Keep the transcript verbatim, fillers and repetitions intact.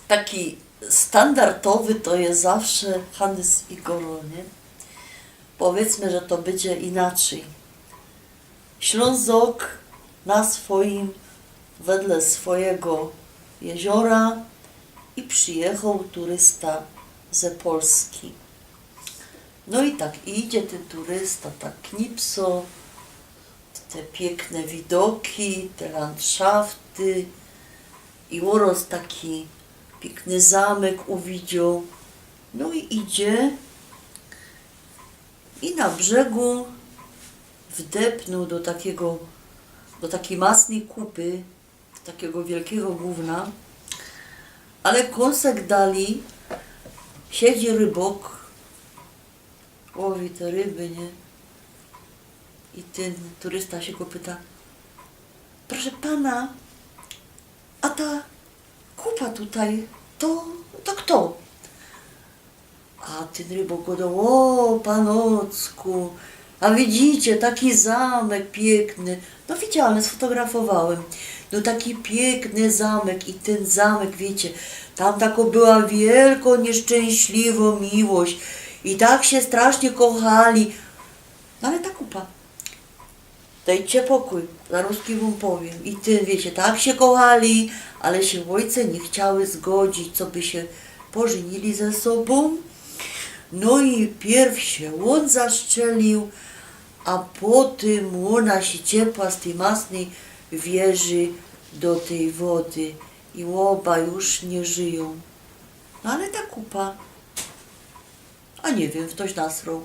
Taki standardowy to je zawsze Hannes i Goro, nie? Powiydzmy, że to bydzie inaczyj. Ślōnzok na swojim, wedle swojego jeziora i przijechoł turysta ze Polski. No i tak idzie tyn turysta, tak knipso, te piykne widoki, te landszafty i ôroz taki piykny zamek uwidzioł. No i idzie i na brzegu wdepnōł do takiego, do takij masnyj kupy, takigo wielkigo gōwna, ale kōnsek dalij siedzi rybok, łowi te ryby, nie? I tyn turysta sie go pyta: „Proszę pana, a ta kupa tutaj, to, to kto?” A tyn rybok godo: „Ô, panocku, a widzicie, taki zamek piykny”. „No widziałym, sfotografowałym”. „No taki piykny zamek i tyn zamek, wiycie, tam tako była wielko nieszczynśliwo miłość i tak sie strasznie kochali”. „No ale ta kupa?” „Dejcie pokōj, zarōzki wōm powiym”. I tyn, wiycie, tak sie kochali, ale sie ôjce niy chciały zgodzić, co by sie pożynili ze sobōm. No i piyrw sie ôn zastrzelił, a potym ôna sie ciepła z tyj masnyj wieży do tyj wody i ôba już niy żyjōm. „No ale ta kupa?” „A niy wiym, ftoś nasroł”.